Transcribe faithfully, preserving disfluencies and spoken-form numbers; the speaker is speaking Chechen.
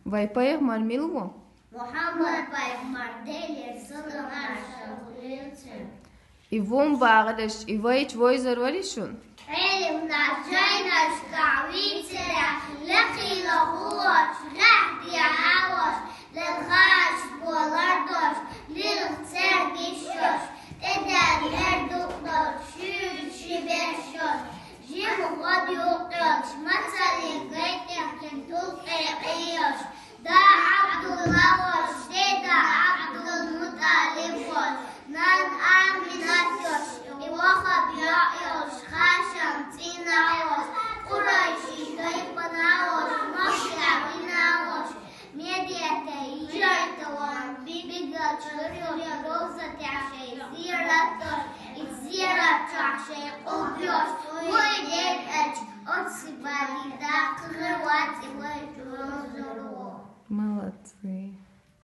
Вай пайхамар мила ву? Мухьаммад пайхамар, Делера салам-моаршал хуьлда цунна. И вун багӀараш, и вайча вайзар варий шун? Ӏилманаш жайнашкахь вийцарехь, лакхе лохуш, гӀеххье дехьа а волуш, лелхаш болар долуш, лилха церг йиш йолуш, тӀедеана мер дукха долуш, шуьйра ши берш йолуш, жима гӀодаюкъ йолуш, мацаллин гай тӀехкина тулкъе къийолуш, да Ӏабдулла волуш, деда Ӏабдулмуталиб волуш, нана Аминат йолуш, и вахар йоӀ йолуш, Хашим цӀийнах волуш, Къурайшийн тайпанах волуш, Маккахь динах волуш, Мединате хӀижрат дан вахана, бигалчу луьра йолчу говзатехь шайн зиярат долуш, и зиярат чохь шайн къулг йолуш, вай дерг аьлча, оцу сибатийн даккха хир вац и вай чулазаро. Молодцы.